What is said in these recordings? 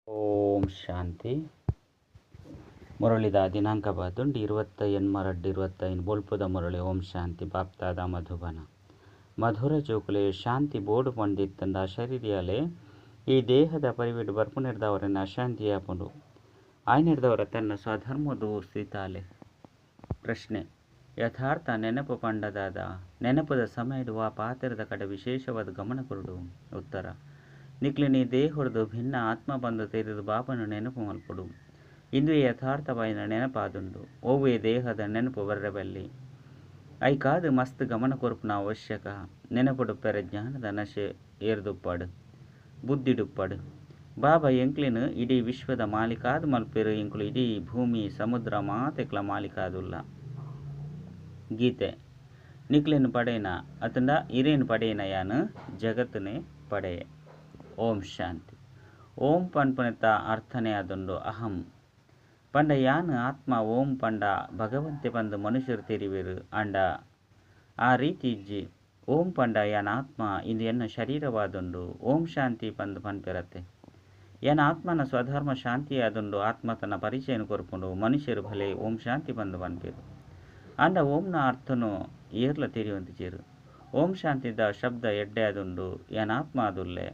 ಓಂ ಶಾಂತಿ. ಮುರಳಿದ ದಿನಾಂಕ ಬಾದುಂಡು 28/2/25. ಬೊಲ್ಪುದ ಮುರಳಿ. ಓಂ ಶಾಂತಿ. ಬಾಪ್ತಾದ ಮಧುಬನ. ಮಧುರ ಜೋಕುಲೆ, ಶಾಂತಿ ಬೋಡು ಪಂಡಿತ್ತಂಡ ಶರೀರಿಯಾಲೆ ಈ ದೇಹದ ಪರಿವಿಡ್ ಬರ್ಪುನೆರ್ದವರನ್ನ ಅಶಾಂತಿ ಆಪುಂಡು. ಆಯ್ನೆರ್ದವರ ತನ್ನ ಸ್ವಧರ್ಮದು ಸ್ಥಿತಾಲೆ. ಪ್ರಶ್ನೆ: ಯಥಾರ್ಥ ನೆನಪು ಪಂಡದಾದ? ನೆನಪುದ ಸಮಯಡು ವಾ ಪಾತೆರದ ಕಡೆ ವಿಶೇಷವಾದ ಗಮನ ಕೊರಡು? ಉತ್ತರ: ನಿಕ್ಲೆನಿ ದೇಹೊಡ್ದು ಭಿನ್ನ ಆತ್ಮ ಬಂದು ತೆರೆದು ಬಾಬನು ನೆನಪು ಮಲ್ಪೊಡು. ಇಂದುವೆ ಯಥಾರ್ಥವಾಯಿನ ನೆನಪಾದುಂಡು. ಓವೇ ದೇಹದ ನೆನಪು ಬರ್ರೆಬಲ್ಲಿ. ಐಕಾದು ಮಸ್ತ್ ಗಮನ ಕೊರ್ಪುನ ಅವಶ್ಯಕ. ನೆನಪುಡುಪ್ಪೆರೆ ಜ್ಞಾನದ ನಶೆ ಏರ್ದುಪ್ಪಡು, ಬುದ್ಧಿಡುಪ್ಪಡು. ಬಾಬಾ ಎಂಕ್ಲೆನ್ ಇಡೀ ವಿಶ್ವದ ಮಾಲೀಕಾದ್ ಮಲ್ಪೆರ್. ಎಂಕುಲು ಇಡೀ ಭೂಮಿ, ಸಮುದ್ರ ಮಾತೆಕ್ಲ ಮಾಲೀಕಾದುಲ್ಲ. ಗೀತೆ: ನಿಕ್ಲೆನ್ ಪಡೆಯಿನ ಅತಂಡ ಇರೇನ್ ಪಡೆಯಿನ ಯಾನ್ ಜಗತ್ತನೆ ಪಡೆಯೆ. ಓಂ ಶಾಂತಿ. ಓಂ ಪನ್ಪುನೆತ ಅರ್ಥನೇ ಆದುಂಡು ಅಹಂ ಪಂಡ ಯಾನ್ ಆತ್ಮ. ಓಂ ಪಂಡ ಭಗವಂತೆ ಪಂದ್ ಮನುಷ್ಯರು ತೆರಿವೆರ್. ಆಂಡ ಆ ರೀತಿ ಇಜ್ಜಿ. ಓಂ ಪಂಡ ಯಾನ್ ಆತ್ಮ, ಇಂದು ಎನ್ನ ಶರೀರವಾದುಂಡು. ಓಂ ಶಾಂತಿ ಪಂದ್ ಪನ್ಪೆರತ್ತೆ. ಯಾನ್ ಆತ್ಮನ ಸ್ವಧರ್ಮ ಶಾಂತಿ ಆದುಂಡು. ಆತ್ಮ ತನ್ನ ಪರಿಚಯನ ಕೊರ್ಪುಂಡು. ಮನುಷ್ಯರು ಭಲೆ ಓಂ ಶಾಂತಿ ಪಂದ್ ಪನ್ಪೆರ್. ಆಂಡ ಓಂನ ಅರ್ಥನು ಏರ್ಲ ತೆರಿಯೊಂದಿಜೆರ್. ಓಂ ಶಾಂತಿದ ಶಬ್ದ ಎಡ್ಡೆ ಆದುಂಡು. ಯಾನ್ ಆತ್ಮ ಆದುಲ್ಲೆ.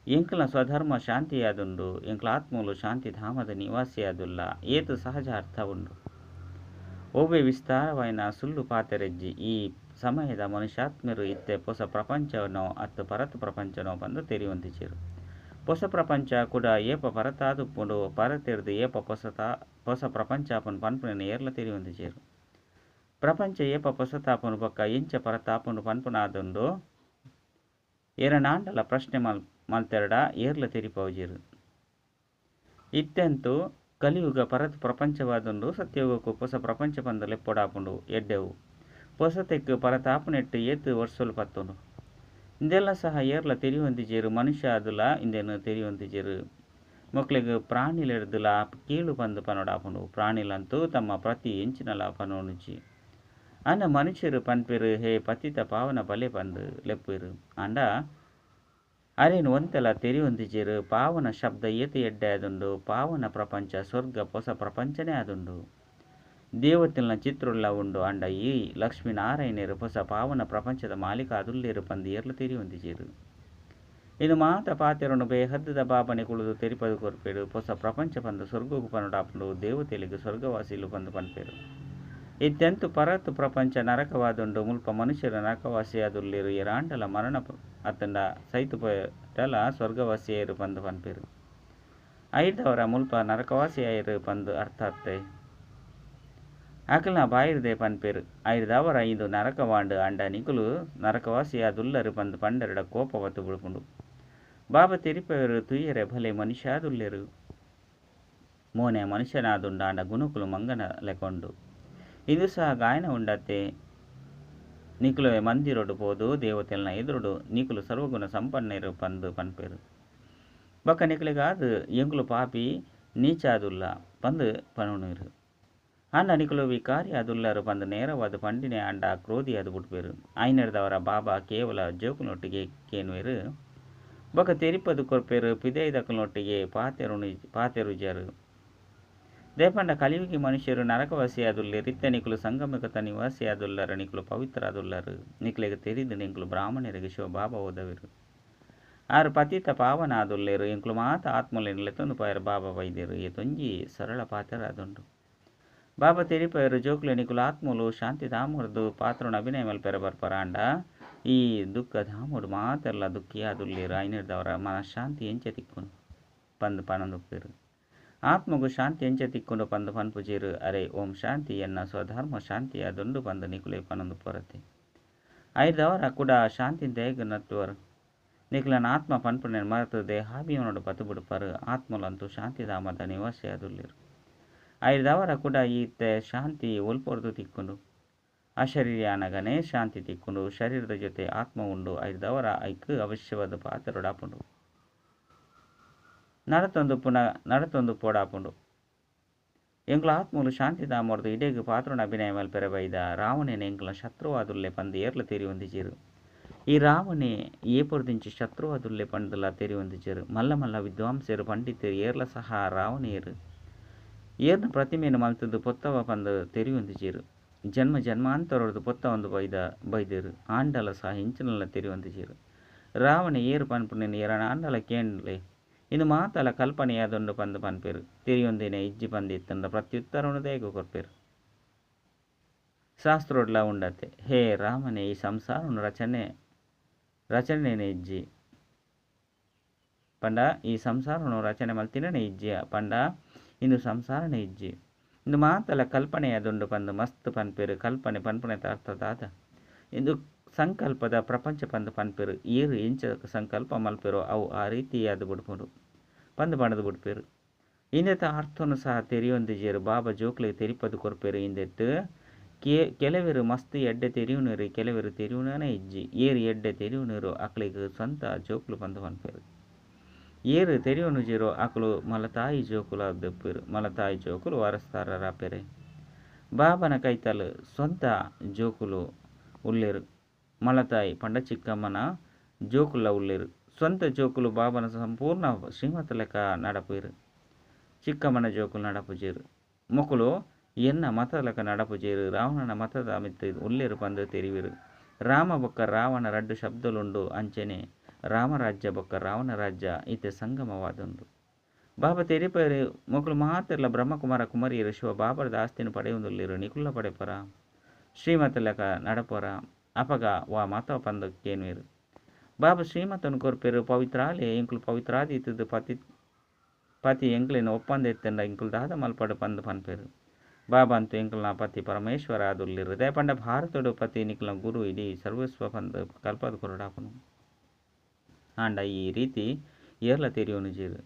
ಎಂಕ್ಲ ಸ್ವಧರ್ಮ ಶಾಂತಿ ಆದುಂಡು. ಎಂಕ್ಲ ಆತ್ಮಲು ಶಾಂತಿ ಧಾಮದ ನಿವಾಸಿ ಆದುಲ್ಲ. ಏತು ಸಹಜ ಅರ್ಥ ಉಂಡು. ಒವ್ವೆ ವಿಸ್ತಾರವಾಯಿನ ಸುಳ್ಳು ಪಾತೆರೆಜ್ಜಿ. ಈ ಸಮಯದ ಮನುಷ್ಯಾತ್ಮರು ಇತ್ತೆ ಪೊಸ ಪ್ರಪಂಚನೋ ಅತ್ತು ಪರತ್ ಪ್ರಪಂಚನೋ ಪಂದ್ ತೆರಿಯೊಂದಿಜೆರ್. ಪೊಸ ಪ್ರಪಂಚ ಕುಡ ಏಪ ಪರತಾದುಪ್ಪುಂಡು, ಪರತೆರ್ದ್ ಏಪ ಪೊಸತ ಪೊಸ ಪ್ರಪಂಚ ಆಪುಂಡು ಪನ್ಪುನೆನ್ ಏರ್ಲ ತೆರಿಯೊಂದಿಜೆರ್. ಪ್ರಪಂಚ ಏಪ ಪೊಸತಾಪುಂಡು ಬೊಕ್ಕ ಎಂಚ ಪರತಾಪುಂಡು ಪನ್ಪುನಾದುಂಡು. ಏರೆನಾಂಡಲ ಪ್ರಶ್ನೆ ಮಲ್ತೆರ್ಡ ಏರ್ಲ ತೆರಿಪಾವುಜೆರ್. ಇತ್ತೆಂತು ಕಲಿಯುಗ ಪರತ್ ಪ್ರಪಂಚವಾದುಂಡು. ಸತ್ಯಯುಗಕ್ಕೂ ಪೊಸ ಪ್ರಪಂಚ ಪಂದ್ ಲೆಪ್ಪೊಡಾಪುಂಡು. ಎಡ್ಡೆವು. ಪೊಸತೆಕ್ ಪರತಾಪುನೆಟ್ ಏತ್ ವರ್ಸೊಲು ಪತ್ತುಂಡು. ಇಂದೆಲ್ಲ ಸಹ ಏರ್ಲ ತೆರಿಯೊಂದಿಜೆರ್. ಮನುಷ್ಯ ಆದುಲ ಇಂದೆನ್ ತೆರಿಯೊಂದಿಜೆರ್. ಮೊಕ್ಲೆಗ್ ಪ್ರಾಣಿಲೆರ್ದುಲ ಕೀಳು ಪಂದ್ ಪನೊಡಾಪುಂಡು. ಪ್ರಾಣಿಲಂತೂ ತಮ್ಮ ಪ್ರತಿ ಎಂಚಿನಲ ಪನೊನುಜಿ. ಆಂಡ ಮನುಷ್ಯರು ಪನ್ಪೆರ್, ಹೇ ಪತಿತ ಪಾವನ ಬಲೆ ಪಂದ್ ಲೆಪ್ಪುವೆರ್. ಆಂಡ ಅರೆನ್ ಒಂತೆಲ ತೆರಿಯೊಂದಿಜೆರ್. ಪಾವನ ಶಬ್ದ ಏತ್ ಎಡ್ಡೆ ಆದುಂಡು. ಪಾವನ ಪ್ರಪಂಚ ಸ್ವರ್ಗ ಪೊಸ ಪ್ರಪಂಚನೇ ಆದುಂಡು. ದೇವತೆಲ್ನ ಚಿತ್ರೊಲ್ಲ ಉಂಡು. ಆಂಡ ಈ ಲಕ್ಷ್ಮೀನಾರಾಯಣೆರ್ ಪೊಸ ಪಾವನ ಪ್ರಪಂಚದ ಮಾಲೀಕ ಆದುಲ್ಲೆರ್ ಪಂದ್ ಏರ್ಲ ತೆರಿಯೊಂದಿಜೆರ್. ಇಂದು ಮಾತ ಪಾತೆರೊನು ಬೇಹದ್ದುದ ಬಾಬನೆ ಕುಳುದು ತೆರಿಪದು ಕೊರ್ಪೆರ್. ಪೊಸ ಪ್ರಪಂಚ ಪಂದ್ ಸ್ವರ್ಗಗ್ ಪನೊಡಾಪುಂಡು. ದೇವತೆಲೆಗ್ ಸ್ವರ್ಗವಾಸಿಲು ಪಂದ್ ಪನ್ಪೆರ್. ಇತ್ತೆಂತು ಪರತ್ ಪ್ರಪಂಚ ನರಕವಾದುಂಡು. ಮುಲ್ಪ ಮನುಷ್ಯರು ನರಕವಾಸಿಯಾದುಲ್ಲೆರ್. ಏರಾಂಡಲ ಮರಣ ಅತ್ತಂಡ ಸೈತು ಪೋಯೆರ್ಡಲ ಸ್ವರ್ಗವಾಸಿಯಾಯೆರ್ ಪಂದ್ ಪನ್ಪೆರ್. ಐಡ್ದವರ ಮುಲ್ಪ ನರಕವಾಸಿಯಾಯೆರ್ ಪಂದ್ ಅರ್ಥ ಅತ್ತೆ. ಅಕಲ್ನ ಬಾಯಿರ್ದೆ ಪನ್ಪೆರ್. ಐಡ್ದವರ ಇಂದು ನರಕವಾಂಡ್. ಆಂಡ ನಿಕುಲು ನರಕವಾಸಿಯಾದುಲ್ಲರ್ ಪಂದ್ ಪಂಡೆರ್ಡ ಕೋಪ ಬತ್ತು ಬುಡ್ಪುಂಡು. ಬಾಬಾ ತೆರಿಪವೆರ್, ತೂಯೆರೆ ಭಲೆ ಮನುಷ್ಯಾದುಲ್ಲೆರ್. ಮೋನೆ ಮನುಷ್ಯನಾದುಂಡು. ಆಂಡ ಗುಣಕುಲು ಮಂಗನ ಲೆಕ್ಕ. ಇಂದು ಸಹ ಗಾಯನ ಉಂಡತ್ತೆ. ನಿಕುಲುವೆ ಮಂದಿರೊಡು ಪೋದು ದೇವತೆಲ್ನ ಎದುರುಡು ನಿಕುಲು ಸರ್ವಗುಣ ಸಂಪನ್ನೆರ್ ಪಂದ್ ಪನ್ಪೆರ್. ಬೊಕ್ಕ ನಿಕಲೆಗಾದ್ ಎಂಕುಲು ಪಾಪಿ ನೀಚಾದುಲ್ಲ ಪಂದ್ ಪನೊನುವೆರ್. ಆಂಡ ನಿಕುಲು ವಿಕಾರಿ ಆದುಲ್ಲರ್ ಪಂದ್ ನೇರವಾದ್ ಪಂಡಿನೇ ಆಂಡ ಕ್ರೋಧಿಯಾದ್ ಬುಡ್ಪೆರ್. ಐನೆರ್ದವರ ಬಾಬಾ ಕೇವಲ ಜೋಕುಲ್ನೊಟ್ಟಿಗೆ ಕೇನುವೆರ್. ಬೊಕ್ಕ ತೆರಿಪದು ಕೊರ್ಪೆರ್. ಪಿದಯಿದಕಲ್ನೊಟ್ಟಿಗೆ ಪಾತೆರುಜೆರ್. ದಾಯೆಪಂಡ ಕಲಿಯುಗಿ ಮನುಷ್ಯರು ನರಕವಾಸಿಯಾದುಲ್ಲೆರ್. ಇತ್ತೆ ನಿಕುಲು ಸಂಗಮಯುಗದ ನಿವಾಸಿಯಾದುಲ್ಲರ್. ನಿಕುಲು ಪವಿತ್ರ ಆದುಲ್ಲರ್. ನಿಕ್ಲೆಗ್ ತೆರಿದುಂಡು ಎಂಕುಲು ಬ್ರಾಹ್ಮಣೆರೆಗ್ ಶಿವ ಬಾಬಾ ಓದವೆರ್. ಆರ್ ಪತಿತ ಪಾವನ ಆದುಲ್ಲೆರ್. ಎಂಕುಲು ಮಾತ ಆತ್ಮಲೆನ್ ಲೆತ್ತೊಂದು ಪೋಯೆರ್ ಬಾಬಾ ಬೈದೆರ್. ಏತೊಂಜಿ ಸರಳ ಪಾತೆರ ಆದುಂಡು. ಬಾಬಾ ತೆರಿಪವೆರ್, ಜೋಕುಲೆ ನಿಕುಲು ಆತ್ಮಲು ಶಾಂತಿಧಾಮೊರ್ದು ಪಾತ್ರನ ಅಭಿನಯ ಮಲ್ಪೆರೆ ಬರ್ಪರ. ಆಂಡ ಈ ದುಃಖ ಧಾಮೊಡು ಮಾತೆರ್ಲ ದುಃಖಿ ಆದುಲ್ಲೆರ್. ಐನೆರ್ದವರ ಮನಃಶಾಂತಿ ಎಂಚ ತಿಕ್ಕುಂಡು ಪಂದ್ ಪನೊಂದುಪ್ಪೆರ್. ಆತ್ಮಗು ಶಾಂತಿ ಎಂಚ ತಿಕ್ಕುಂಡು ಪಂದ್ ಪನ್ಪುಜೆರ್. ಅರೆ ಓಂ ಶಾಂತಿ, ಎನ್ನ ಸ್ವಧರ್ಮ ಶಾಂತಿ ಆದುಂಡು ಪಂದ್ ನಿಕುಲೆ ಪನೊಂದು ಪೊರತೆ. ಐಡ್ದವರ ಕೂಡ ಶಾಂತಿ ದೇಗ ನಟ್ಟುವರು. ನಿಕ್ಲೆನ ಆತ್ಮ ಪನ್ಪುನೆನ್ ಮರೆತು ದೇಹಾಭಿಮಾನೊಡು ಪತ್ತು ಬುಡ್ಪರ್. ಆತ್ಮಲಂತೂ ಶಾಂತಿಧಾಮದ ನಿವಾಸಿ ಆದುಲ್ಲೆರ್. ಐಡ್ದವರ ಕೂಡ ಇತ್ತೆ ಶಾಂತಿ ಒಲ್ಪೊರ್ದು ತಿಕ್ಕುಂಡು? ಅಶರೀರಿ ಆನಗನೇ ಶಾಂತಿ ತಿಕ್ಕುಂಡು. ಶರೀರದ ಜೊತೆ ಆತ್ಮ ಉಂಡು. ಐಡ್ದವರ ಐಕ್ ಅವಶ್ಯವಾದ ಪಾತೆರೊಡಾಪುಂಡು. ನಡತೊಂದು ಪುನ ನಡತೊಂದು ಪೋಡಾಪುಂಡು. ಎಂಕ್ಲ ಆತ್ಮಲು ಶಾಂತಿಧಾಮೊರ್ದು ಇಡೆಗ್ ಪಾತ್ರನ ಅಭಿನಯ ಮಲ್ಪೆರೆ ಬೈದ. ರಾವಣನ ಎಂಕ್ಲ ಶತ್ರುವಾದುಲ್ಲೆ ಪಂದ್ ಏರ್ಲ ತೆರಿಯೊಂದಿಜೆರ್. ಈ ರಾವಣೆ ಏಪೊರ್ದಿಂಚಿ ಶತ್ರುವಾದುಲ್ಲೆ ಪಂಡ್ದ್ಲಾ ತೆರಿಯೊಂದಿಜ್ಜೆರ್. ಮಲ್ಲ ಮಲ್ಲ ವಿದ್ವಾಂಸೆರ್ ಪಂಡಿತೆರ್ ಏರ್ಲ ಸಹ ರಾವಣೆಯೆರ್ ಏರ್ನ ಪ್ರತಿಮೆನ್ ಮಲ್ತ್ದ್ ಪೊತ್ತವ ಪಂದ್ ತೆರಿಯೊಂದಿಜ್ಜೆರ್. ಜನ್ಮ ಜನ್ಮಾಂತರೊರ್ದು ಪೊತ್ತವೊಂದು ಬೈದ ಬೈದೆರ್ ಆಂಡಲ ಸಹ ಎಂಚಿನಲ ತೆರಿಯೊಂದಿಜ್ಜೆರ್. ರಾವಣೆ ಏರ್ ಪನ್ಪುನೆನ್ ಏರನಾಂಡಲ ಕೇನ್ಲೆ. ಇಂದು ಮಾತಲ ಕಲ್ಪನೆಯಾದುಂಡು ಪಂದ್ ಪನ್ಪೆರ್. ತೆರಿಯೊಂದಿನ ಇಜ್ಜಿ ಪಂದ್ ಇತ್ತ್ಂಡ ಪ್ರತ್ಯುತ್ತರನ್ ದಾಯೆಗ್ ಕೊರ್ಪೆರ್. ಶಾಸ್ತ್ರೊಡ್ಲ ಉಂಡತೆ. ಹೇ ರಾಮನೇ ಈ ಸಂಸಾರನ್ ರಚನೆ ರಚನೆನೇ ಇಜ್ಜಿ ಪಂಡ ಈ ಸಂಸಾರನ್ ರಚನೆ ಮಲ್ತಿನನೇ ಇಜ್ಜಿ ಪಂಡ ಇಂದು ಸಂಸಾರನೇ ಇಜ್ಜಿ. ಇಂದು ಮಾತಲ ಕಲ್ಪನೆಯಾದುಂಡು ಪಂದ್ ಮಸ್ತ್ ಪನ್ಪೆರ್. ಕಲ್ಪನೆ ಪನ್ಪುನೆತ ಅರ್ಥ ದಾದ. ಇಂದು ಸಂಕಲ್ಪದ ಪ್ರಪಂಚ ಪಂದ್ ಪನ್ಪೆರ್. ಏರ್ ಎಂಚ ಸಂಕಲ್ಪ ಮಲ್ಪೆರೋ ಅವು ಆ ರೀತಿಯಾದ್ ಬುಡ್ಪುಂಡು ಪಂದ್ ಪಂಡ್ದ್ ಬುಡ್ಪೆರ್. ಇಂದೆತ ಅರ್ಥನು ಸಹ ತೆರಿಯೊಂದಿಜ್ಜೆರ್. ಬಾಬಾ ಜೋಕ್ಲೆಗ್ ತೆರಿಪದ್ ಕೊರ್ಪೆರ್. ಇಂದೆಟ್ ಕೆಲವೆರ್ ಮಸ್ತ್ ಎಡ್ಡೆ ತೆರಿಯುನೆರ್, ಕೆಲವೆರ್ ತೆರಿಯುನನೇ ಇಜ್ಜಿ. ಏರ್ ಎಡ್ಡೆ ತೆರಿಯುನೆರೋ ಅಕ್ಲೆಗ್ ಸ್ವಂತ ಜೋಕುಲು ಪಂದ್ ಪನ್ಪೆರ್. ಏರ್ ತೆರಿಯೊನುಜೆರೋ ಅಕುಲು ಮಲತಾಯಿ ಜೋಕುಲು ಆದಿಪ್ಪೆರ್. ಮಲತಾಯಿ ಜೋಕುಲು ವಾರಸ್ದಾರರಾಪೆರ್. ಬಾಬನ ಕೈತಲ್ ಸ್ವಂತ ಜೋಕುಲು ಉಲ್ಲೆರ್. ಮಲತಾಯಿ ಪಂಡ ಚಿಕ್ಕಮ್ಮನ ಜೋಕುಲ್ಲ ಉಲ್ಲೆರ್. ಸ್ವಂತ ಜೋಕುಲು ಬಾಬನ ಸಂಪೂರ್ಣ ಶ್ರೀಮತ ಲೆಕ್ಕ ನಡಪುವೆರ್. ಚಿಕ್ಕಮ್ಮನ ಜೋಕುಲು ನಡಪುಜೆರ್. ಮೊಕುಲು ಎನ್ನ ಮತದ ಲೆಕ್ಕ ನಡಪುಜೆರ್. ರಾವಣನ ಮತದ ಮಿತ್ತ್ ಉಲ್ಲೆರ್ ಪಂದ್ ತೆರಿವೆರ್. ರಾಮ ಬೊಕ್ಕ ರಾವಣ ರಡ್ಡ್ ಶಬ್ದಲುಂಡು. ಅಂಚೆನೆ ರಾಮರಾಜ್ಯ ಬೊಕ್ಕ ರಾವಣ ರಾಜ್ಯ ಇತ್ತೆ ಸಂಗಮವಾದುಂಡು. ಬಾಬಾ ತೆರಿಪೆರ್ ಮೊಕುಲು ಮಾತೆರ್ಲ ಬ್ರಹ್ಮಕುಮಾರ ಕುಮಾರಿಯರು ಶಿವ ಬಾಬಾದ ಆಸ್ತಿನ ಪಡೆಯೊಂದುಲ್ಲೆರ್. ನಿಕುಲ್ಲ ಪಡೆಪರ ಶ್ರೀಮತ ಲೆಕ್ಕ ನಡಪರ ಅಪಗ ವಾ ಮತ ಪಂದ್ ಕೇನ್ವೆರ್. ಬಾಬಾ ಶ್ರೀಮತನ್ ಕೊರ್ಪೆರ್. ಪವಿತ್ರಾಲೆ ಎಂಕುಲು ಪವಿತ್ರಾದಿತ್ತದ ಪತಿ ಪತಿ ಎಂಕ್ಲೆನ ಒಪ್ಪಂದ ಇತ್ತಂಡ ಎಂಕುಲು ದಾದ ಮಲ್ಪಡು ಪಂದ್ ಪನ್ಪೆರ್. ಬಾಬಾ ಅಂತೂ ಎಂಕಲ್ನ ಪತಿ ಪರಮೇಶ್ವರ ಆದುಲ್ಲೆರ್. ದಯಪಂಡ ಭಾರತಡು ಪತಿ ನಿಕಲ್ನ ಗುರು ಇಡೀ ಸರ್ವಸ್ವ ಪಂದ್ ಕಲ್ಪದ ಕೊರಡಾಪುನು. ಆಂಡ ಈ ರೀತಿ ಏರ್ಲ ತೆರಿಯೊನುಜೆರ್.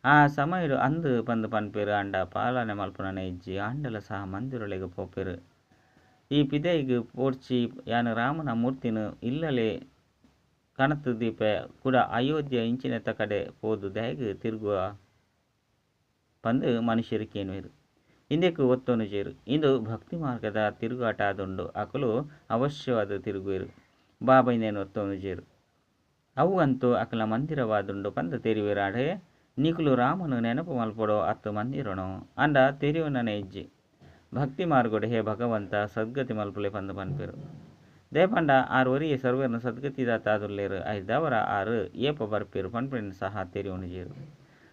ಆ ಸಮಯಡ್ ಅಂದ್ ಪಂದ್ ಪನ್ಪೆರ್. ಆಂಡ ಪಾಲನೆ ಮಲ್ಪುನನೇ ಇಜ್ಜಿ. ಆಂಡಲ ಸಹ ಮಂದಿರೊಲೆಗ್ ಪೋಪೆರ್. ಈ ಪಿದಯಿಗ್ ಪೋಡ್ಚಿ ಯಾನ್ ರಾಮನ ಮೂರ್ತಿನ್ ಇಲ್ಲಲೆ ಕಣತ್ ದೀಪೆ ಕುಡ ಅಯೋಧ್ಯೆ ಇಂಚಿನೆತ್ತ ಕಡೆ ಪೋದು ದಾಯೆಗ್ ತಿರ್ಗುವ ಪಂದ್ ಮನುಷ್ಯೆರ್ ಕೇನ್ವೆರ್. ಇಂದೆಕ್ ಒತ್ತೊನುಜೆರ್. ಇಂದು ಭಕ್ತಿ ಮಾರ್ಗದ ತಿರುಗಾಟ ಆದುಂಡು. ಅಕುಲು ಅವಶ್ಯವಾದ್ ತಿರುಗುವೆರ್. ಬಾಬಾ ಇಂದೆನ್ ಒತ್ತೊನುಜೆರ್. ಅವು ಅಂತೂ ಅಕಲ್ನ ಮಂದಿರವಾದುಂಡು ಪಂದ್ ತೆರಿವೆರಾಂಡ್. ನಿಕುಲು ರಾಮನ್ ನೆನಪು ಮಲ್ಪೊಡೋ ಅತ್ ಮಂದಿರನೋ ಆಂಡ ತೆರಿಯುನನೇ ಇಜ್ಜಿ. ಭಕ್ತಿ ಮಾರ್ಗಡ್ ಹೇ ಭಗವಂತ ಸದ್ಗತಿ ಮಲ್ಪುಲೆ ಪಂದ್ ಪನ್ಪೆರ್. ದಯಪಂಡ ಆರ್ ಒರಿಯೇ ಸರ್ವೆರ್ನ ಸದ್ಗತಿದಾತ ಆದುಲ್ಲೆರ್. ಐದಾವರ ಆರ್ ಏಪ ಬರ್ಪೆರ್ ಪನ್ಪಿನ ಸಹ ತೆರಿಯೊನುಜೆರ್.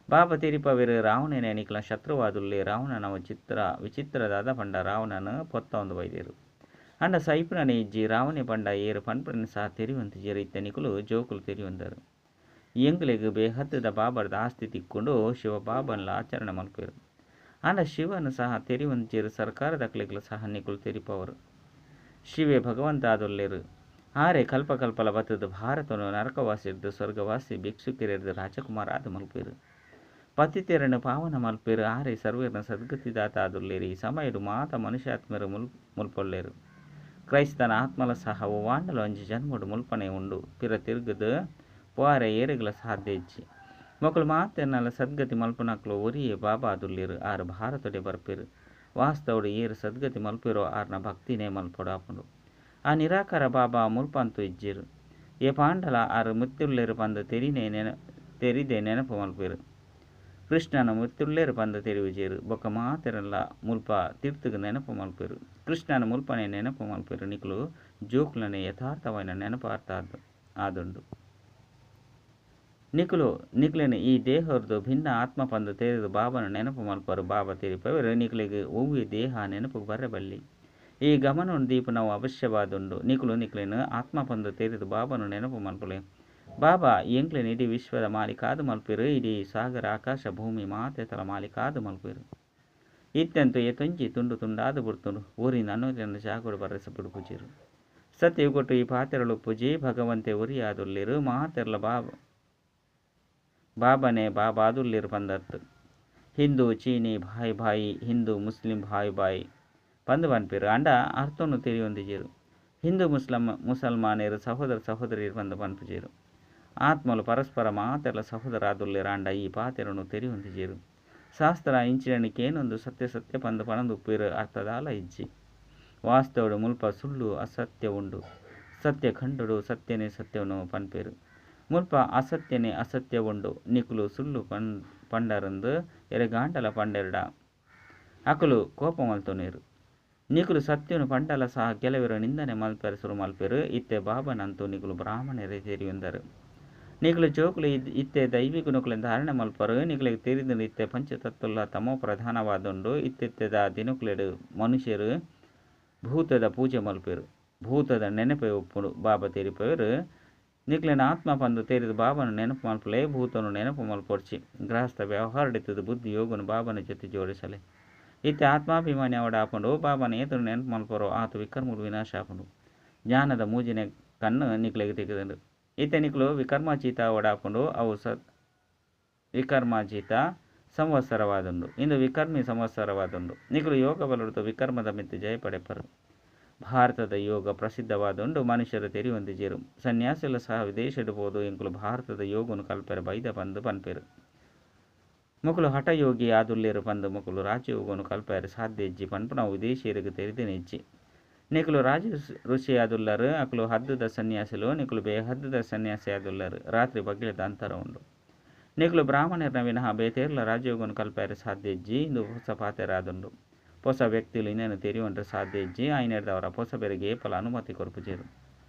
ಬಾಬಾ ತೆರಿಪವೆರ್ ರಾವಣನೇ ನಿಕಲ್ನ ಶತ್ರುವಾದುಲ್ಲೆ. ರಾವಣನ ಚಿತ್ರ ವಿಚಿತ್ರ ದಾದ ಪಂಡ ರಾವಣನ್ ಪೊತ್ತವೊಂದು ಬೈದೆರ್. ಆಂಡ ಸೈಪುನನೇ ಇಜ್ಜಿ. ರಾವಣೆ ಪಂಡ ಏರ್ ಪನ್ಪಿನ ಸಹ ತೆರಿಯೊಂದಿಜ್ಜೆರ್. ಇತ್ತೆ ನಿಕುಲು ಜೋಕುಲು ತೆರಿಯೊಂದರ್. ಎಂಕ್ಲೆಗ್ ಬೇಹದ್ದುದ ಬಾಬಾರ್ದ ಆಸ್ತಿ ತಿಕ್ಕುಂಡು. ಶಿವ ಬಾಬನ್ಲ ಆಚರಣೆ ಮಲ್ಪುವೆರ್. ಆಂಡ ಶಿವನ್ ಸಹ ತೆರಿಯೊಂದಿಜ್ಜೆರ್. ಸರ್ಕಾರದಕ್ಲೆಗ್ಲ ಸಹ ನಿಕುಲು ತೆರಿಪವರು. ಶಿವೆ ಭಗವಂತ ಆದುಲ್ಲೆರ್. ಆರೆ ಕಲ್ಪ ಕಲ್ಪಲ ಬತ್ತುದು ಭಾರತನು ನರಕವಾಸಿರ್ದ್ ಸ್ವರ್ಗವಾಸಿ ಭಿಕ್ಷುಕೆರೆರ್ದ್ ರಾಜಕುಮಾರ ಆದ್ ಮಲ್ಪುವೆರ್. ಪತಿತೆರೆನ್ ಪಾವನ ಮಲ್ಪುವೆರ್. ಆರೆ ಸರ್ವೆರ್ನ ಸದ್ಗತಿದಾತ ಆದುಲ್ಲೆರ್. ಈ ಸಮಯಡ್ ಮಾತ ಮನುಷ್ಯಾತ್ಮೆರ್ ಮುಲ್ಪೊಲ್ಲೆರ್. ಕ್ರೈಸ್ತನ ಆತ್ಮಲ ಸಹ ಒವ್ವಾಂಡಲ ಒಂಜಿ ಜನ್ಮಡ್ ಮುಲ್ಪನೆ ಉಂಡು. ಪಿರ ತಿರುಗುದು ಪೋರೆ ಏರೆಗ್ಲ ಸಾಧ್ಯ ಇಜ್ಜಿ. ಮೊಕುಲು ಮಾತೆರ್ನಲ ಸದ್ಗತಿ ಮಲ್ಪುನಕ್ಲು ಒರಿಯೇ ಬಾಬಾ ಆದುಲ್ಲೆರ್. ಆರ್ ಭಾರತಡೇ ಬರ್ಪೆರ್. ವಾಸ್ತವಡ್ ಏರ್ ಸದ್ಗತಿ ಮಲ್ಪುವೆರೋ ಆರ್ನ ಭಕ್ತಿನೇ ಮಲ್ಪೊಡಾಪುಂಡು. ಆ ನಿರಾಕಾರ ಬಾಬಾ ಮುಲ್ಪಂತೂ ಇಜ್ಜೆರ್. ಏಪಾಂಡಲ ಆರ್ ಮಿತ್ತುಲ್ಲೆರ್ ಪಂದ್ ತೆರಿದೇ ನೆನಪು ಮಲ್ಪುವೆರ್. ಕೃಷ್ಣನ ಮಿತ್ತುಲ್ಲೆರ್ ಪಂದ್ ತೆರಿಯುಜೆರ್. ಬೊಕ್ಕ ಮಾತೆರೆನ್ಲ ಮುಲ್ಪ ತಿರ್ತುಗ್ ನೆನಪು ಮಲ್ಪುವೆರ್. ಕೃಷ್ಣನ ಮುಲ್ಪನೆ ನೆನಪು ಮಲ್ಪುವೆರ್. ನಿಕುಲು ಜೋಕುಲನೆ ಯಥಾರ್ಥವಾಯಿನ ನೆನಪು ಅರ್ಥ ಆದುಂಡು. ನಿಕುಲು ನಿಕ್ಲೆನ ಈ ದೇಹರ್ದು ಭಿನ್ನ ಆತ್ಮ ಪಂದ್ ತೆರಿದು ಬಾಬಾನ ನೆನಪು ಮಲ್ಪರು. ಬಾಬಾ ತೆರಿಪವೆರ್ ನಿಕ್ಲೆಗ್ ಒವ್ವೆ ದೇಹ ನೆನಪುಗ್ ಬರ್ರೆ ಬಲ್ಲಿ. ಈ ಗಮನನ್ ದೀಪುನವು ಅವಶ್ಯವಾದುಂಡು. ನಿಕುಲು ನಿಕ್ಲೆನ ಆತ್ಮ ಪಂದ್ ತೆರಿದು ಬಾಬಾನ ನೆನಪು ಮಲ್ಪುಲೆ. ಬಾಬಾ ಎಂಕ್ಲೆನ ಇಡೀ ವಿಶ್ವದ ಮಾಲೀಕಾದ್ ಮಲ್ಪುವೆರ್. ಇಡೀ ಸಾಗರ ಆಕಾಶ ಭೂಮಿ ಮಾತೆತಲ ಮಾಲೀಕಾದ್ ಮಲ್ಪುವೆರ್. ಇತ್ಯಂತೂ ಏತೊಂಜಿ ತುಂಡು ತುಂಡಾದ್ ಬುಡ್ತುಂಡು. ಒರಿ ನನೊರಿಯನ ಜಾಗೋಡು ಬರ್ರೆಸ ಬುಡ್ಪುಜೆರ್. ಸತ್ಯಯುಗಟ್ ಈ ಪಾತೆರಲು ಉಪ್ಪುಜಿ. ಭಗವಂತೆ ಒರಿಯಾದುಲ್ಲೆರ್. ಮಾತೆರ್ಲ ಬಾಬಾನೇ ಬಾಬಾದುಲ್ಲೆರ್ ಪಂದತ್. ಹಿಂದೂ ಚೀನಿ ಭಾಯ್ ಭಾಯ್ ಹಿಂದೂ ಮುಸ್ಲಿಂ ಭಾಯ್ ಭಾಯ್ ಪಂದ್ ಪನ್ಪೆರ್. ಆಂಡ ಅರ್ಥನು ತೆರಿಯೊಂದಿಜ್ಜೆರ್. ಹಿಂದೂ ಮುಸಲ್ಮಾನೆರ್ ಸಹೋದರ ಸಹೋದರಿಯರು ಪಂದ್ ಪನ್ಪುಜೆರ್. ಆತ್ಮಲು ಪರಸ್ಪರ ಮಾತೆರ್ಲ ಸಹೋದರ ಆದುಲ್ಲೆರ್. ಆಂಡ ಈ ಪಾತೆರನು ತೆರಿಯೊಂದಿಜ್ಜೆರ್. ಶಾಸ್ತ್ರ ಇಂಚಿನ ಕೇನೊಂದು ಸತ್ಯ ಸತ್ಯ ಪಂದ್ ಪನೊಂದು ಉಪ್ಪುವೆರ್. ಅರ್ಥದಾಲ ಇಜ್ಜಿ. ವಾಸ್ತವಡ್ ಮುಲ್ಪ ಸುಳ್ಳು ಅಸತ್ಯ ಉಂಡು. ಸತ್ಯಖಂಡಡು ಸತ್ಯನೇ ಸತ್ಯನು ಪನ್ಪೆರು. ಮುಲ್ಪ ಅಸತ್ಯನೇ ಅಸತ್ಯ ಉಂಡು. ನಿಕುಲು ಸುಳ್ಳು ಪಂಡರಂದು ಎರೆಗಾಂಡಲ ಪಂಡೆರಡ ಅಕುಲು ಕೋಪ ಮಲ್ತೊನುವೆರು. ನಿಕುಲು ಸತ್ಯನು ಪಂಡಲ ಸಹ ಕೆಲವರು ನಿಂದನೆ ಮಲ್ಪೆರೆ ಸುರು ಮಲ್ಪೆರು. ಇತ್ತೆ ಬಾಬನಂತೂ ನಿಕುಲು ಬ್ರಾಹ್ಮಣರೇ ತೆರಿಯುಂದರು. ನಿಕುಲು ಜೋಕುಲು ಇತ್ತೆ ದೈವಿ ಗುಣಕುಲೆನ್ ಧಾರಣೆ ಮಲ್ಪರು. ನಿಕುಲೆಗ್ ತೆರಿದು ಇತ್ತೆ ಪಂಚತತ್ವಲ ತಮೋ ಪ್ರಧಾನವಾದುಂಡು. ಇತ್ತೆತ್ತೆದ ದಿನಕುಲೆಡ್ ಮನುಷ್ಯರು ಭೂತದ ಪೂಜೆ ಮಲ್ಪೆರು. ಭೂತದ ನೆನಪೇ ಉಪ್ಪುಂಡು. ಬಾಬಾ ತೆರಿಪೆರು ನಿಕುಲೆನ ಆತ್ಮ ಪಂದು ತೆರಿದು ಬಾಬನ ನೆನಪು ಮಲ್ಪಲೆ, ಭೂತನು ನೆನಪು ಮಲ್ಪೊಡ್ಚಿ. ಗೃಹಸ್ಥ ವ್ಯವಹಾರಡಿತ್ತದ ಬುದ್ಧಿ ಯೋಗನು ಬಾಬನ ಜೊತೆ ಜೋಡಿಸಲೆ. ಇತ್ತೆ ಆತ್ಮಾಭಿಮಾನಿ ಅವಡ ಆಪುಂಡು. ಬಾಬನ ಏತನು ನೆನಪು ಮಲ್ಪರೋ ಆತ ವಿಕರ್ಮಲು ವಿನಾಶ ಆಪುಂಡು. ಜ್ಞಾನದ ಮೂಜಿನೆ ಕಣ್ಣು ನಿಕುಲೆಗ್ ತೆಗೆದುಂಡು. ಇತ್ತೆ ನಿಕುಲು ವಿಕರ್ಮಾಜೀತ ಅವಡ ಆಪುಂಡು. ಅವು ವಿಕರ್ಮಾಜೀತ ಸಂವತ್ಸರವಾದುಂಡು. ಇಂದು ವಿಕರ್ಮಿ ಸಂವತ್ಸರವಾದುಂಡು. ನಿಕುಲು ಯೋಗ ಬಲುಡ್ದು ವಿಕರ್ಮದ ಮಿತ್ತು ಜಯ ಪಡೆಪರು. ಭಾರತದ ಯೋಗ ಪ್ರಸಿದ್ಧವಾದುಂಡು. ಮನುಷ್ಯರು ತೆರಿಯೊಂದಿಜೆರು. ಸನ್ಯಾಸಿಲ ಸಹ ವಿದೇಶಡ್ ಪೋದು ಎಂಕುಲು ಭಾರತದ ಯೋಗನು ಕಲ್ಪೆರೆ ಬೈದ ಪಂದು ಪನ್ಪೆರು. ಮೊಕುಲು ಹಠಯೋಗಿ ಆದುಲ್ಲೆರು ಪಂದು ಮೊಕುಲು ರಾಜಯೋಗನು ಕಲ್ಪೆರೆ ಸಾಧ್ಯ ಇಜ್ಜಿ ಪನ್ಪುನವು ವಿದೇಶಿಯರಿಗೆ ತೆರಿದಿನ ಇಜ್ಜಿ. ನಿಕುಲು ರಾಜ ಋಷಿ ಆದುಲ್ಲರು. ಅಕುಲು ಹದ್ದುದ ಸನ್ಯಾಸಿಲು. ನಿಕುಲು ಬೇಹದ್ದುದ ಸನ್ಯಾಸಿ ಆದುಲ್ಲರು. ರಾತ್ರಿ ಬಗ್ಗಿಲದ ಅಂತರ ಉಂಡು. ನಿಕುಲು ಬ್ರಾಹ್ಮಣರ್ನ ವಿನಃ ಬೇತೇರ್ಲ ರಾಜಯೋಗನು ಕಲ್ಪೆರೆ ಸಾಧ್ಯ ಇಜ್ಜಿ. ಇಂದು ಹೊಸ ಪಾತೆರಾದುಂಡು. ಹೊಸ ವ್ಯಕ್ತಿಲು ಇನ್ನೇನು ತೆರಿಯೊಂಡ್ರೆ ಸಾಧ್ಯ ಇಜ್ಜಿ. ಆಯ್ನೆಡ್ದವರ ಹೊಸ ಬೆರೆಗೆ ಏಪಲ ಅನುಮತಿ ಕೊರ್ಪುಜೆರು.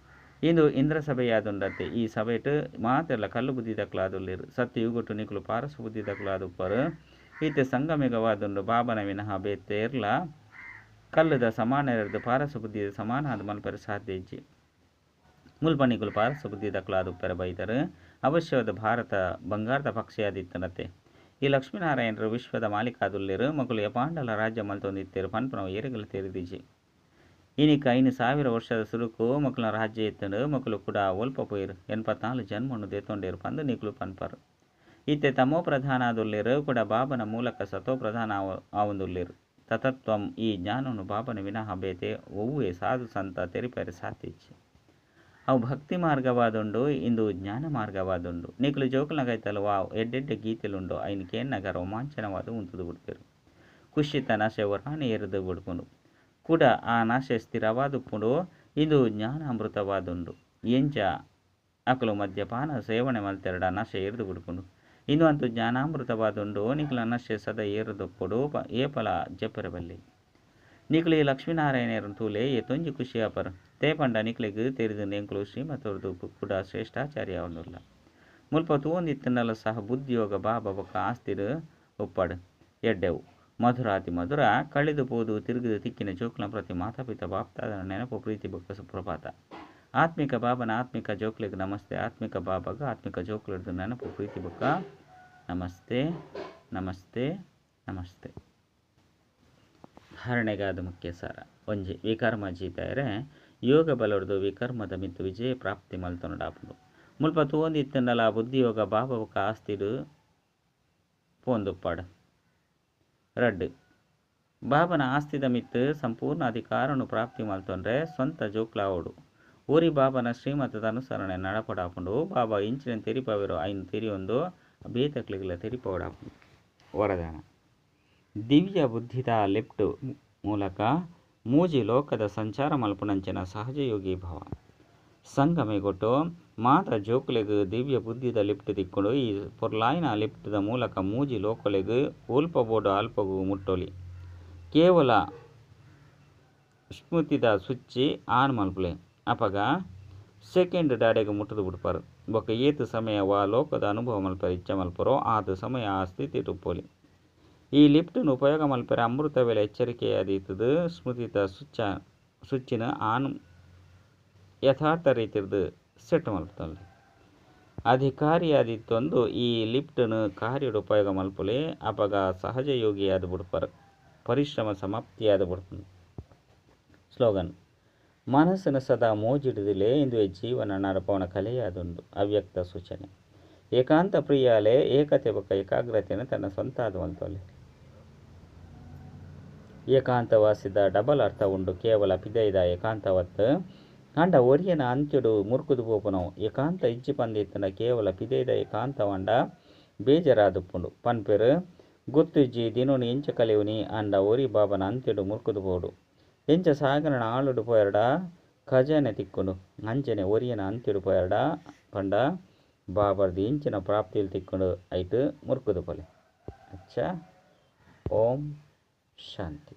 ಇಂದು ಇಂದ್ರ ಸಭೆಯಾದುಂಡತ್ತೆ. ಈ ಸಭೆಟ್ ಮಾತೆರ್ಲ ಕಲ್ಲು ಬುದ್ಧಿ ದಕ್ಲಾದುಲ್ಲೆರು. ಸತ್ಯಯುಗಟ್ಟು ನಿಕುಲು ಪಾರಸ ಬುದ್ಧಿ ದಕ್ಲಾದುಪ್ಪರು. ಇತ್ತೆ ಸಂಗಮಿಗವಾದುಂಡು. ಬಾಬನ ವಿನಃ ಬೇತೇರ್ಲ ಕಲ್ಲುದ ಸಮಾನರೆರ್ದು ಪಾರಸ ಬುದ್ಧಿ ಸಮಾನ ಆದ್ ಮಲ್ಪೆರೆ ಸಾಧ್ಯ ಇಜ್ಜಿ. ಮುಲ್ಪ ನಿಕುಲು ಪಾರಸ ಬುದ್ಧಿ ದಕ್ಲಾದುಪ್ಪೆರೆ ಬೈದರು. ಅವಶ್ಯವಾದ ಭಾರತ ಬಂಗಾರದ ಪಕ್ಷಿಯಾದಿತ್ತನತ್ತೆ. ಈ ಲಕ್ಷ್ಮೀನಾರಾಯಣರು ವಿಶ್ವದ ಮಾಲೀಕಾದುಲ್ಲೆರು. ಮೊಕುಲು ಯಪಾಂಡಲ ರಾಜ್ಯ ಮಲ್ತೊಂದಿತ್ತೆರು ಪನ್ಪುನವು ಏರೆಗ್ಲ ತೆರಿದಿಜಿ. ಇನಿಕ್ 5000 ವರ್ಷದ ಸುರುಕು ಮೊಕುಲ ರಾಜ್ಯ ಇತ್ತಂಡು. ಮೊಕುಲು ಕೂಡ ಒಲ್ಪ ಪೋಯಿರು 84 ಜನ್ಮನು ದೇತೊಂಡೇರು ಪಂದು ನಿಕುಲು ಪನ್ಪರು. ಇತ್ತೆ ತಮೋ ಪ್ರಧಾನ ಆದುಲ್ಲೆರು. ಕೂಡ ಬಾಬನ ಮೂಲಕ ಸತೋ ಪ್ರಧಾನ ಆವೊಂದುಲ್ಲೆರು. ತತತ್ವಂ ಈ ಜ್ಞಾನನು ಬಾಬನ ವಿನಃ ಬೇತೆ ಒವ್ವೇ ಸಾಧು ಸಂತ ತೆರಿಪೆರೆ ಸಾಧ್ಯ ಇಜ್ಜಿ. ಅವು ಭಕ್ತಿ ಮಾರ್ಗವಾದುಂಡು. ಇಂದು ಜ್ಞಾನ ಮಾರ್ಗವಾದುಂಡು. ನಿಕುಲು ಜೋಕುಲ್ನ ಕೈತಲ್ ವಾ ಎಡ್ಡೆಡ್ಡೆ ಗೀತೆಲುಂಡು. ಐನ್ ಕೇನ್ನಗ ರೋಮಾಂಚನವಾದ ಉಂತುದು ಬಿಡ್ಪೆರು. ಖುಷಿತ ನಶೆ ಒರಾನೆ ಏರಿದು ಬಿಡ್ಪುಂಡು. ಕೂಡ ಆ ನಶೆ ಸ್ಥಿರವಾದುಪ್ಪುಂಡು. ಇಂದು ಜ್ಞಾನ ಅಮೃತವಾದುಂಡು. ಎಂಚ ಅಕುಲು ಮದ್ಯಪಾನ ಸೇವನೆ ಮಲ್ತೆರಡ ನಶೆ ಏರಿದು ಬಿಡ್ಪುಂಡು. ಇಂದು ಅಂತೂ ಜ್ಞಾನಾಮೃತವಾದುಂಡು. ನಿಕುಲ ನಶೆ ಸದಾ ಏರಿದುಪ್ಪುಡು. ಏಪಲ ಜಪ್ಪೆರೆ ಬಲ್ಲಿ. ನಿಕುಲು ಈ ಲಕ್ಷ್ಮೀನಾರಾಯಣರು ತೂಲೆ ಏತೊಂಜಿ ಖುಷಿ ಆಪರು. ತೇ ಪಂಡ ನಿಕುಲೆಗ್ ತೆರಿದು ಎಂಕುಲು ಶ್ರೀಮತೊರ್ದು ಕೂಡ ಶ್ರೇಷ್ಠಾಚಾರ್ಯ ಆವೊಂದುಲ್ಲ. ಮುಲ್ಪ ತೂವೊಂದಿತ್ತಂಡಲ ಸಹ ಬುದ್ಧಿಯೋಗ ಬಾಬಾ ಬೊಕ್ಕ ಆಸ್ತಿಡು ಉಪ್ಪಾಡು ಎಡ್ಡೆವು. ಮಧುರಾತಿ ಮಧುರ ಕಳೆದು ಪೋದು ತಿರುಗಿದು ತಿಕ್ಕಿನ ಜೋಕುಲ ಪ್ರತಿ ಮಾತಾಪಿತ ಬಾಪ್ತಾದನ ನೆನಪು ಪ್ರೀತಿ ಬೊಕ್ಕ ಸುಪ್ರಭಾತ. ಆತ್ಮಿಕ ಬಾಬನ ಆತ್ಮಿಕ ಜೋಕ್ಲೆಗ್ ನಮಸ್ತೆ. ಆತ್ಮಿಕ ಬಾಬಾಗ ಆತ್ಮಿಕ ಜೋಕ್ಲೆಡ್ದು ನೆನಪು ಪ್ರೀತಿ ಬೊಕ್ಕ ನಮಸ್ತೆ ನಮಸ್ತೆ ನಮಸ್ತೆ. ಧಾರಣೆಗಾದ ಮುಖ್ಯ ಸಾರ. ಒಂಜಿ ವಿಕರ್ಮ ಜೀತಾಯರೆ ಯೋಗ ಬಲೊಡ್ದು ವಿಕರ್ಮದ ಮಿತ್ತು ವಿಜಯ ಪ್ರಾಪ್ತಿ ಮಲ್ತೊನಡಾಪುಂಡು. ಮುಲ್ಪ ತೂವೊಂದಿತ್ತಂಡಲ ಬುದ್ಧಿಯೋಗ ಬಾಬಾ ಬೊಕ್ಕ ಆಸ್ತಿಡು ಪೋಂದುಪ್ಪಾಡು. ರಡ್ಡು ಬಾಬನ ಆಸ್ತಿದ ಮಿತ್ತು ಸಂಪೂರ್ಣ ಅಧಿಕಾರನು ಪ್ರಾಪ್ತಿ ಮಲ್ತೊಂಡ್ರೆ ಸ್ವಂತ ಜೋಕ್ಲಾವೊಡು. ಊರಿ ಬಾಬನ ಶ್ರೀಮತದ ಅನುಸರಣೆ ನಡಪಡಾಪುಂಡು. ಬಾಬಾ ಇಂಚಿನ ತೆರಿಪವೆರು ಐನ್ ತೆರಿಯೊಂದು ಬೇತಕ್ಲಿಗ್ಲ ತೆರಿಪವಡಾಪುಂಡು. ವರದಾನ. ದಿವ್ಯ ಬುದ್ಧಿದ ಲಿಫ್ಟ್ ಮೂಲಕ ಮೂಜಿ ಲೋಕದ ಸಂಚಾರ ಮಲ್ಪುನಂಚಿನ ಸಹಜಯೋಗಿ ಭವ. ಸಂಗಮೆಗೊಟ್ಟು ಮಾತ ಜೋಕುಲೆಗ್ ದಿವ್ಯ ಬುದ್ಧಿದ ಲಿಫ್ಟ್ ತಿಕ್ಕುಂಡು. ಈ ಪೊರ್ಲಾಯಿನ ಲಿಫ್ಟ್ದ ಮೂಲಕ ಮೂಜಿ ಲೋಕಲೆಗ್ ಒಲ್ಪ ಬೋಡು ಅಲ್ಪಗು ಮುಟ್ಟೊಲಿ. ಕೇವಲ ಸ್ಮೃತಿದ ಸ್ವಿಚ್ ಆನ್ ಮಲ್ಪುಲೆ. ಅಪಗ ಸೆಕೆಂಡ್ ಡಾಡೆಗ್ ಮುಟ್ಟುದು ಬಿಡ್ಪಾರು. ಬೊಕ್ಕ ಏತ್ ಸಮಯ ವಾ ಲೋಕದ ಅನುಭವ ಮಲ್ಪೆರೆ ಇಚ್ಛೆ ಮಲ್ಪರೋ ಆತ್ ಸಮಯ ಆ ಸ್ಥಿತಿ ಉಪ್ಪೊಲಿ. ಈ ಲಿಫ್ಟನ್ನು ಉಪಯೋಗ ಮಲ್ಪೆರೆ ಅಮೃತ ವೇಳೆ ಎಚ್ಚರಿಕೆಯಾದೀತದು ಸ್ಮೃತಿತ ಸ್ವಿಚ್ಚಿನ ಆನ್ ಯಥಾರ್ಥ ರೀತಿರ್ದು ಸೆಟ್ ಮಲ್ಪುತ್ತಲ್ಲ. ಅಧಿಕಾರಿಯಾದಿತ್ತೊಂದು ಈ ಲಿಫ್ಟನ್ನು ಕಾರ್ಯಡ್ ಉಪಯೋಗ ಮಲ್ಪುಲೆ. ಅಪಗ ಸಹಜ ಯೋಗಿಯಾದ ಬಿಡ್ಪಾರು. ಪರಿಶ್ರಮ ಸಮಾಪ್ತಿಯಾದ ಬಿಡ್ಪುಂಡು. ಸ್ಲೋಗನ್. ಮನಸ್ಸಿನ ಸದಾ ಮೋಜಿಡುದಿಲೆ ಇಂದುವೆ ಜೀವನ ನಡಪವನ ಕಲೆಯಾದುಂಡು. ಅವ್ಯಕ್ತ ಸೂಚನೆ. ಏಕಾಂತ ಪ್ರಿಯಾಲೆ ಏಕತೆ ಬೊಕ್ಕ ಏಕಾಗ್ರತೆಯನ್ನು ತನ್ನ ಸ್ವಂತ ಆದುವಂತೊಲೆ. ಏಕಾಂತವಾಸಿದ ಡಬಲ್ ಅರ್ಥ ಉಂಡು. ಕೇವಲ ಪಿದೈದ ಏಕಾಂತವತ್ತು ಅಂಡ ಒರಿಯನ ಅಂತ್ಯಡು ಮುರ್ಕುದು ಪೋಪುನವು. ಏಕಾಂತ ಇಜ್ಜಿ ಪಂದಿತ್ತಂಡ ಕೇವಲ ಪಿದೈದ ಏಕಾಂತವಂಡ ಬೇಜಾರಾದುಪ್ಪುಂಡು. ಪನ್ಪೆರು ಗೊತ್ತಿಜ್ಜಿ ದಿನೋನಿ ಎಂಚ ಕಲೆಯುನಿ ಅಂಡ ಒರಿ ಬಾಬನ ಅಂತ್ಯಡು ಮುರ್ಕುದು ಪೋಡು. ಎಂಚ ಸಾಗರನ ಆಳುಡು ಪೋಯರ್ಡ ಖಜಾನೆ ತಿಕ್ಕುಂಡು. ಅಂಚನೆ ಒರಿಯನ ಅಂತ್ಯಡು ಪೋಯರ್ಡ ಪಂಡ ಬಾಬರ್ದ್ ಇಂಚಿನ ಪ್ರಾಪ್ತಿಲು ತಿಕ್ಕುಂಡು ಐಟ್ ಮುರ್ಕುದು ಪೋಲೆ. ಅಚ್ಚ ಓಂ ಶಾಂತಿ.